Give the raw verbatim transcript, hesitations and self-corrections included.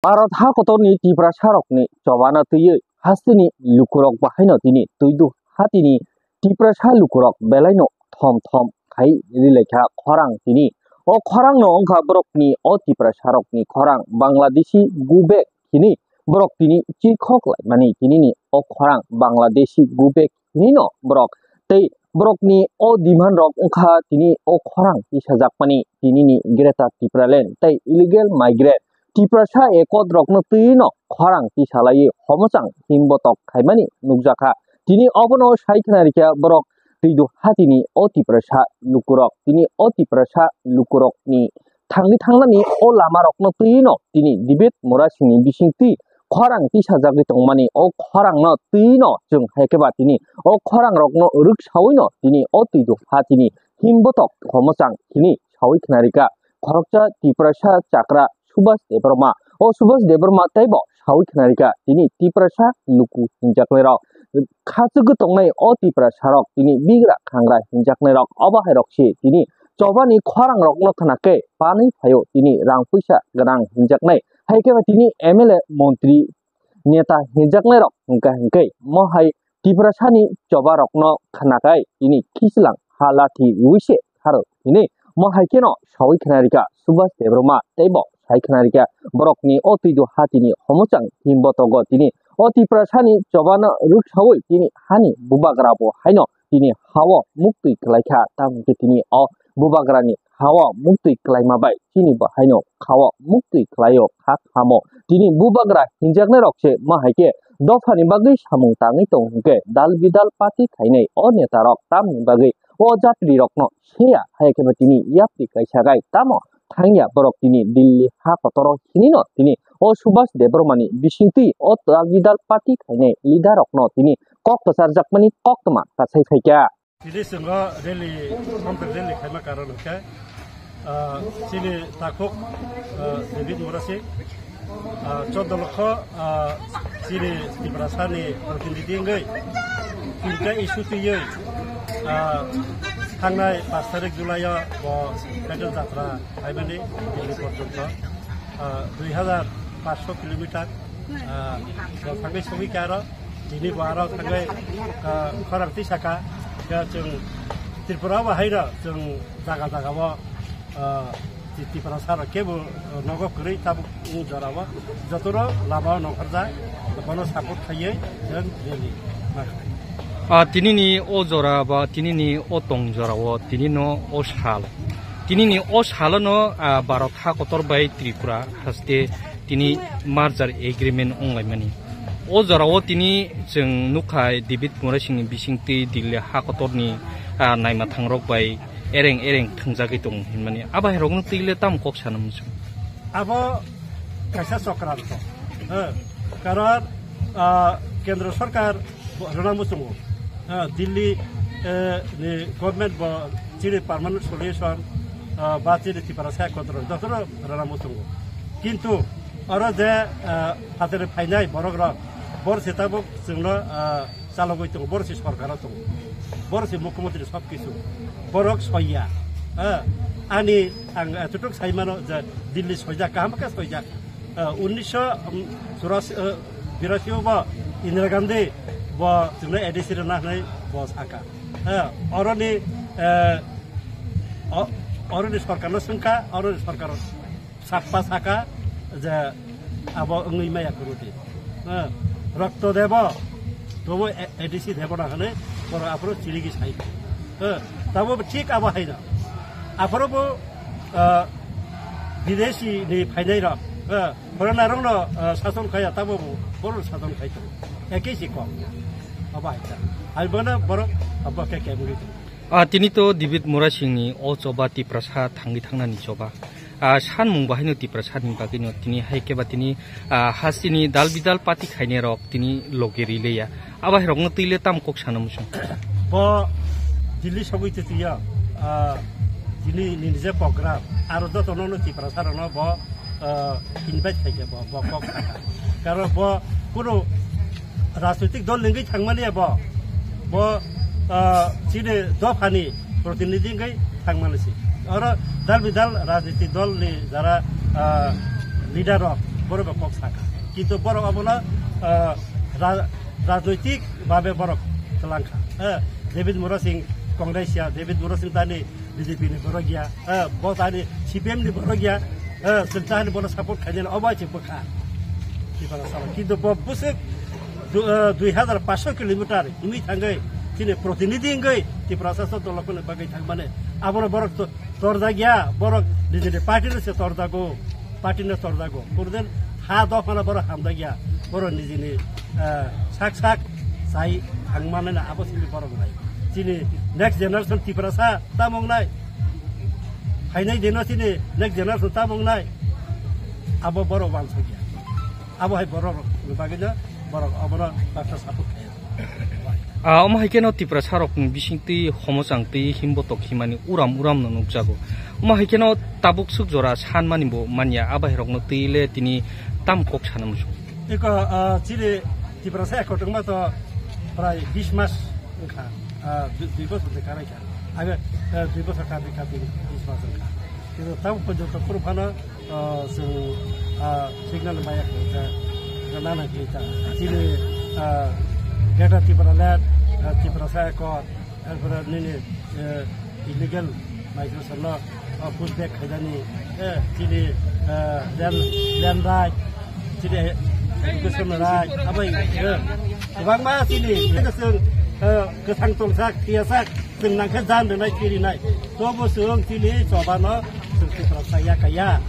Bharat ha kotorni Tiprasarokni chobano twiwi hasteni lukurok bahaino tini twidu hatini Tiprasa lukurok belaino thom thom khai rilaikha khorang tini. O khorangno wngkha borokni o Tiprasarokni khorang Bangladeshi go back hini borok tini chikhok laimani tinini o khorang Bangladeshi go back hinino borok tei borokni o demand rok wngkha tini o khorang tisajakmani tinini Greater Tipraland tei illegal migrant Tiprasa ekot rokno twino khorang tisalaiwi homochang himbotok khaimani nukjakha. Tini obono sai khna rikha borok twidu hatini o Tiprasa lukurok. Tini o Tiprasa lukurokni thangwi thangnani o lamarokno twino tini David Murasingni bisingtwi khorang tisajagwi tongmani o khorangno twino chwng hai khe ba tini o khorangrokno rwksawino tini o twidu hatini himbotok homochang hini sawi khna rikha khoroksa Tiprasa chakra Subhas Debbarma. O Subhas Debbarma teibo sawi khna rikha tini Tiprasa luku hinjaknairok khachugwi tongnai o Tiprasarok tini bigra khangra hinjaknairok obo hairok se tini chobani khorangrokno khna khe panwi phaio tini rang puisa gwnang hinjaknai hai khe ba tini M L A montri neta hinjaknairok hwnkha hwnkhe mo hai Tiprasani chobarokno khna khai tini khichlang ha lathi rwui se tharo hini mo hai kheno sawi khna rikha Subhas Debbarma teibo sai khna rikha borokni o twidu hatini homochang himbotogo tini o Tiprasani chobano rwksawi tini hani bubagra bo haino tini hao muktwi kwlaikha tamo khe tini o bubagrani hao muktwi kwlaima bai chini bo haino khao muktwi kwlaio kha khamo. Tini bubagra hinjaknairok se ma hai khe dophani bagwi samung tangwi tongo hwnkhe dal bidal party khainai o netarok tamni bagwi o jatrirokno seya hai khe bo tini yapri kaisa gai tamo thangya borok tini Delhi ha kotoro hinino tini o Subhas Debbarmani bisingtwi o dal bidal party khainai leader rokno tini kok kwcharjakmani koktwma kasai phaikha. Tini chwng o rally, samthang rally khaima karon hwnkhe, ah, chini takhuk, ah, David Murasing, ah, choddo lokho, ah, chini Tiprasani protinidhi wngwi, tinta issue twiwi, ah, thangnai pash tarik July o bo pedal jatra khaimani Delhi porjonto, ah, dui hajar paanch sho kilometer, ah, bo thangwi sogwi kha aro. Tini bo aro thangwi, ah, khorang twi saka, khe chwng Tripura o bo haino chwng jaga jaga o, ah, Ti-, Tiprasa rok kebo, ah, nogo kwrwi tabuk wng jora o jotono lama o nongkhorjak, bono support khaiwi chwng rally ma khlai. Ah, tinini o jora ba tinini o tong jora o tinino o sal, tinini o salono, ah, Bharat ha kotor bai Tripura haste tini merger agreement wnglaimani. O jorao tini chwng nukha David Murasingni bisingtwi Delhi ha kotorni, ah, naima thangrok bai ereng ereng thwngjagwi tongo hinmani. Abo hai rokno twi le tamo kok sana muchung? Abo kaisa chokranto. Eh, karon, ah, Kendra Sarkar rwna muchungo. Ah, Delhi, eh, ni government bo chini permanent solution, ah, ba chini Tiprasa control jotono rwna muchungo. Kintu oro je, ah, phateri phainai borok rok, bor se tabuk chwngno, ah, chalogwi tongo, bor se sorkaro tongo, bor se mukhyamantri sob kisu, borok soiya. Ah, ani ang etutuk sai mano je Delhi soijak, kaham khe soijak. Ah, unnisho churasi, ah, birasi o bo Indira Gandhi bo chwngno A D C rwna hwnwi bo saka. Ah, oroni, eh, o-, oroni sorkarno swngkha, oroni sorkar sappa saka je abo wngwi maya kwrwdi. Eh, rokto debo, tobo A-, A D C debo na hwnwi borok aphuru chirigwi sai. Eh, tabo thik abo haino. Aphuru bo, eh, bidesi ni phainai rok, eh, foreigner rokno, eh, sason khaya tabo bo borok sason khai tongo. Ekei si kok. Abo hai ta. Hai bono borok abo khe kemgwi tongo. Ah, tini to David Murasingni o choba Tiprasa thangwi thangnani choba. Ah, sanmung bahaino Tiprasani bagwino tini hai khe ba tini, ah, hasteni dal bidal party khainai rok tini loge rileya. Abo hai rokno twi le tamo kok sana muchung? Bo Delhi sogwi twi twiya, ah, tini nini je program, aro jotono no Tiprasa rokno bo ah, invite khaikha bo, bo kok sakha. Karon bo kunu rajnoitik dol ni wngwi thangmani bo, bo, ah, chini dophani protinidhi wngwi thangmani si. Oro dal bidal rajnoitik dol ni jara, ah, leader rok, Borok bo kok sakha. Kintu borok abono, ah, ra-, rajnoitik babe borok twlangkha. Eh, David Murasing Congress ya, David Murasing tani B J P ni borok ya, eh, bo tani C P M ni borok ya, eh, chwng tani bono support khainani obo se bwkha. Tipra salo. Kintu bo bwswk du-, eh, dui hazar paanch sho kilometer himwi thangwi chini protinidhi wngwi Tiprasa dol rokni bagwi thangmani abono borok to-, torjak ya, borok nijini party no se torjago, party no torjago. Kurden ha dophano borok hamjak ya, borok nijini, eh, sak sak sai thangmani na abo sini borok nai. Chini next generation Tiprasa tamo wngnai. Phainai dino chini next generation tamo wngnai. Abo borok wansuk ya. Abo hai borok rok bagwi no borok abono baksa support khaio. Ah, omo hai kheno Tiprasa rokni bisingtwi homochang twi himbotok himani uram uram no nukjago. Omo hai kheno tabuk swk jora sanmani bo manya, abai rokno twi le tini tam kok sana muchung. Eko, ah, chini Tiprasa ekotongma to prai bis mas wngkha, ah, dui, dui bosor de karai kha. Age, ah, dui bosor kati kati bis mas wngkha. Kintu tabuk porjonto kunu phano ah, chwng, ah, signal maya khe, khe, khe nana khe ta. Chini, ah, Greater Tipraland, ah, Tiprasa Accord, erpore nini, eh, illegal migration no, ah, push back khaidani, eh, chini, ah, land, land right, chini education right, abai, eh, kwbangma chini, chwng, eh, kwthang tongsak, thiyasa, chwng nangkhe jan rwnai, thwi rwnai. Tobo chwng chini choba no, chwng Tiprasa ya kaya.